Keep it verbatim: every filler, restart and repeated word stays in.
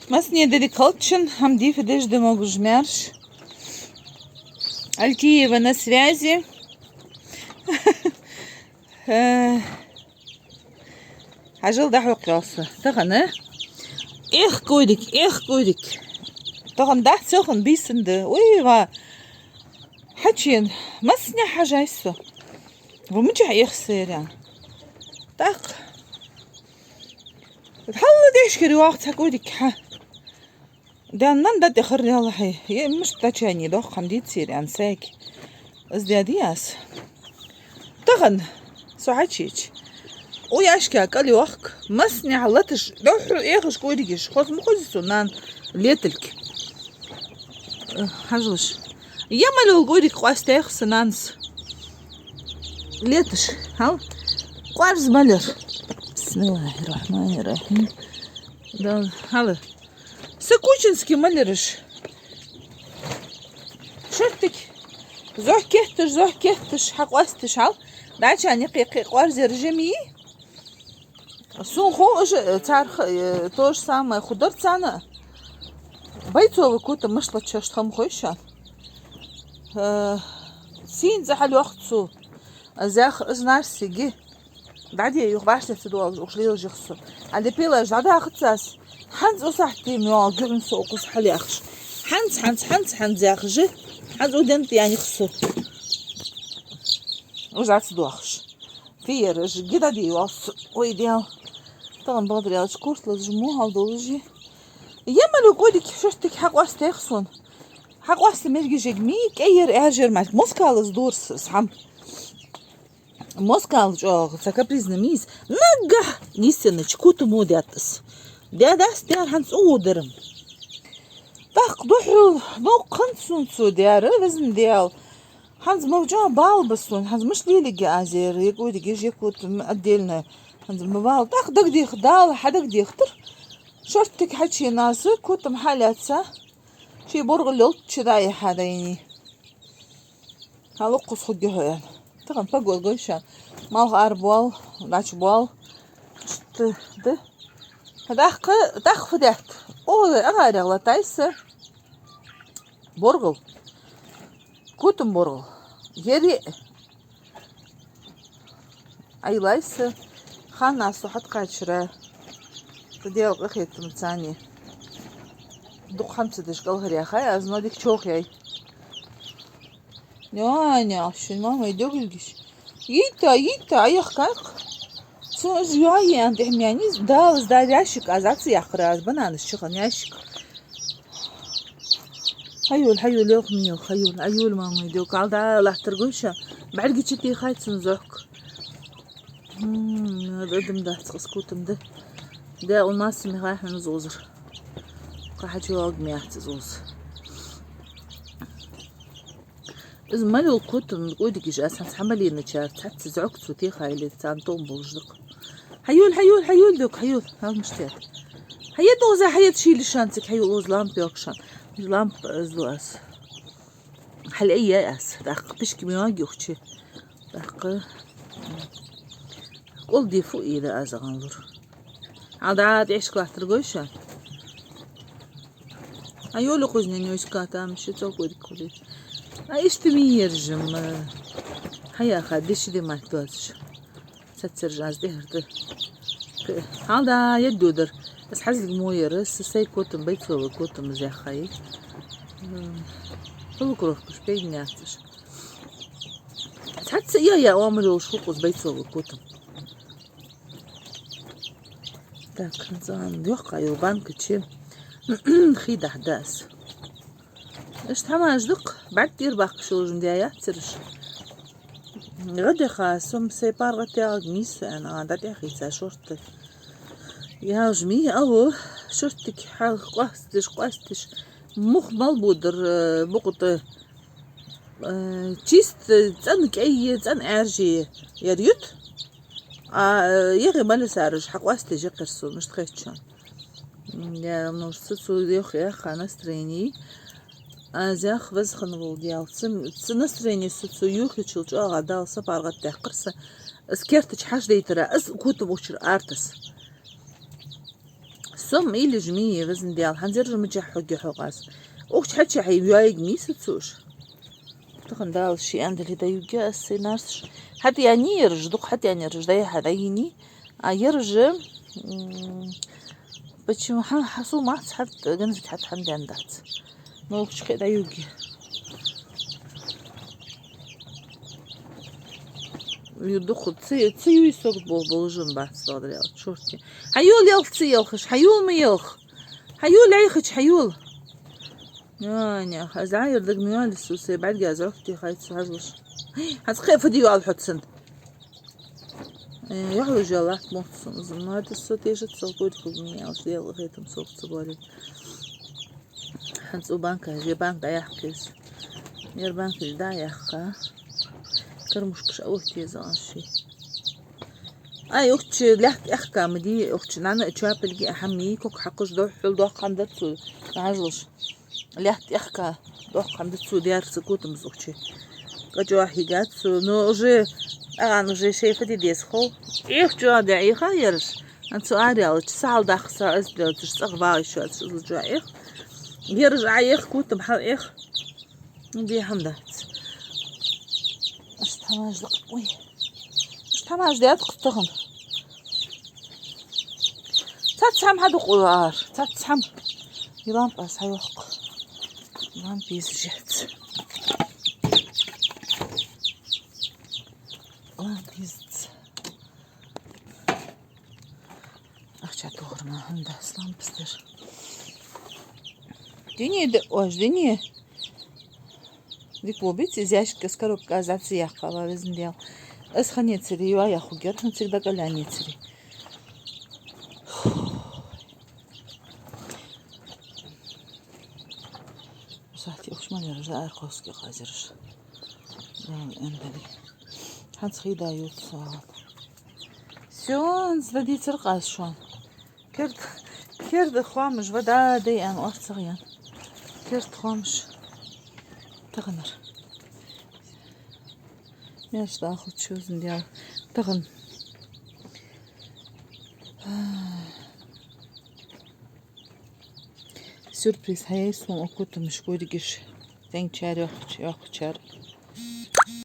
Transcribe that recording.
Массане деррига халкъа шун, хӀама дийфа деш да могаш-маьрша. Альтиева на связи. Э, хьажал, дӀахьокхаяьлар со. Тахан, э? Эх, Кодик, эх, Кодик. Тахан дац, тахан бийсан да. Уй, ва. Хьачуена, массане хьажай со. Ва мичахьа эх сайра. ТӀаккха. Хьалла дешкара йоагӀа цхьа Кодик хьа. Даьна нана дӀатӀехар яла хьай. Е, мишта тачани дох хӀама дийцар аьнна саги. Из даьдий аз. Тахан со хьачуеча. Укх ящика кӀал йохк. Массанахьа латаш, духхьал эхаш Кодикаш. Хоза ма хозий сона нана леталга. Э, хьажалаш. Е малав Кодик къоастаяьй са нанас. Леташ, хьал? Къоарз малар. Бисмиллахьир-рахьманир-рахьим. Да, хьала. Са кучински малараш. Шортик. Зохь кетташ, зохь кетташ, хьакъоасташ, хьал? ДӀача никъ-кхы къоарз яр жеми. Сона хов, уж, э, царах, э, то же самое хургдар царна. Бойцовый котам мишта латт шоашта хӀама хой шоана. Э, сийна цӀи хьалйоаккх цо. Аз яхар, из нах сиги. ДӀаде юха башха ца доалаш, укхаза лелаш я-кх со. Али пелаш дӀадахац аз. ХӀанз усахьте мел гуьгӀна со укхаза хьалъяхаш. ХӀанз, хӀанз, хӀанз, хӀанз яхаш. ХӀанз уден тӀа яьннай-кх со. Уж дац доахаш. Фиер, уж гида дий вас. Ой, Даьла. Тахан бадар ялча курталаш мо хьал долаш. Е малав Кодик, шортик хьакъоастаяьй сона. Хьакъоаста мергижег ми, кӀайяр, аьржар мара. Москалас дора са хӀама. Москал чӀоагӀа, цхьа капризни мийса. Наггахьа нийсъеннача котамо даьд из. Даьдац, даьр хӀанз цӀагӀа дар-м. ТӀаккха духхьал, ну, кхант сона цо даьр, везан Даьла. ХӀанз ма чӀоагӀа бала ба сона, хӀанз мишта лелийга аз ер, е Кодик, е котам отдельно. ХӀанз ма бала, тӀаккха дагадех, Дала хьадагадехар. Шортик хьачуена аз, котам хьалаьца. Ший боргӀал йолча дӀа-хьа дайнай. Хьал укхаза хургья хьо, аьнна. Тахан погода гой шоана. Малх арабоал, дӀачубоал. Иштта да. ТӀаккха, тӀаккха фу даьд? Ола, агӀарагӀа латтай са. БоргӀал. Котам боргӀал. Ер е. Ӏайлай са, ханна со хьатӀакхаьчар. Ца Даьла къахетамца. Дукха хӀама ца деш кӀалхаръяьхай аз, но дика чоахъяьй. Няня, шун мамай дёгилгиш. Йита, йита, Ӏайха кхайкха. Цо из йоае аьнна тӀехьа ма яьннай из, Дала из даьр ящик аз Ӏа ца яьккхар, аз бананаш чу хинна ящик. Хьайола, хьайола, йоах ма йоах, хьайола, хьайола, мамай дёг. Хьал дӀа латтар гой шоана. БӀарга чу тийхай цун зохк. Хм, адам дац, къас котам да. Да, он масса михай хьона зозар. Кхы хьачу йоагӀа меца зоз. Из малав котам, Кодикаш, аз хӀанз хьа маленачар цхьацца зӀок цо техай ле, царна тӀом болаш да-кх. Хьайола, хьайола, хьайола, док, хьайола. Хьал мишта яьд? Хьаед оза, хьаед шийла шанцик, хьайола оза лампа йоаккх шоана. Лампа аз ду аз. Хьал айяй аз. ТӀаккха пишкам йоагӀа юхачи. ТӀаккха кӀолди фу ийла аз гӀанлур. Хьал дӀа тӀехьашка латтар гой шоана. А йола кхузне нёська там ши цо Кодик хулий. А иштта ми ержам. Хьаяха деши де мать доацаш. Цаццараш аз тӀехьар да. Хьал дӀа яддодар. Аз хьазлиг мо яр, са сай котам, бойцовый котам из яххай. Полукровкаш пейдин яцаш. Цхьацца я, я, омар йолаш хукъус бойцовый котам. Так, цӀан йохка йол банка чи. Хий дахь дас. Иштта хӀамаш да-кх, бӀарг тӀера баккха шолжам дя яцараш. ГӀадеха, со-м сай паргӀата ягӀаг нийса аьнна, а, дӀатӀехийца шортта. Ялж ми, ало, шортик хьал къоасташ, къоасташ. Мух мал бодар, э, букъу тӀа, э, чист, э, цӀена кӀайе, цӀена Ӏаьржее яр ют. А, э, ягӀе малисараш хьакъоасташ яккхар со, мишта хетча. М, я, ну, ца цу йох яха настроение. Аз ях вазхана вол дел. Ца, ца настроение со цу юхичул чӀоагӀа дал са паргӀат даьккхар са. Аз кертач хьаш дейтара, аз кутам учур артас. Со-м илиж ма йий, Везан Даьла, хӀанз ераш мичахьа хьогге хьо къас. Укх чу хьачу хьай йоаиг мийса цуш. Тахан Дала ший андали дӀаюгге аз сай нарсаш. ХьатӀаяннай ераш, дукха хьатӀаяннай ераш, дӀаяхьа дӀайийнай. А ераш, м, почему, хьа, хьа со мац хьат, ганзак хьат хьан ден дац. Но укх чу кхе дӀаюгге. Ю дукха, ца, ца юй согт бо-, болжун бац, Дала дерел, чорти. Хьаюл ялх ца ялхаш, хьаюл ма ялх. Хьаюл яйхач, хьаюл. Ньо, ньо, хаза ер даг миёли су, сай бӀарга аз рохти хай цу хьажлуш. Хьац кхе фади юал хьоцан. Э, яхлуш я лат мохт сум, зум, мада со тешат сол пурт хуг ми, алш дел хетам сох ца болит. ХӀанз цу банка, же банк дӀаяьккхийс. Ер банка дӀаяьккха. Кормушкаш а ухтеза аши. Ай, укх чу лаьтта эхка ма дий, укх чу нана а чапилги а хьамий, кок хьакхаш дохьул дохкан да цу, нажлуш. Лаьтта эхка дохкан да цу, дер ца кутамс укх чу. КӀачӀохьига цу, но уже, агӀан уже шей фади дес хов. Эх, чӀоагӀа дӀаиха ераш. Ан цу арялач, сахьал дахса, аз дӀа цуш цӀагӀа вагӀаш шоац, из чӀоагӀа эх. Ераш а эх, кутам хьал эх. Ну, бехьан дац. Аш тамаш дакъ, ой. Аш тамаш дят кхтахан. Цац хьам хьадукъ улар. Цац хьам. И лампа схьайохк. Лампа из жец. Лампа из. Ахча тохар ма хӀанда, слам пастер. Дини де, ож, дини. Дик бо биц, из ящик, из коробка аз дац яхкала, Везан Даьла. Аз ханецари, ю а яхугер, хӀанз цига дакъа ланецари. Сахьти ухш ма лераш, да архоски хазираш. Дала эндали. ХӀанз хида юц сагӀа. Сёнз да дийцар къас шоана. Керд, керда хоамаш ва да дай ан орцагӀ ян. Керд хоамаш. Таханар. Меш дахал чузан дял. Тахан. Сюрприз хьаэс, вон окутамаш гургиш. Тенг чар йохч-, йохчар.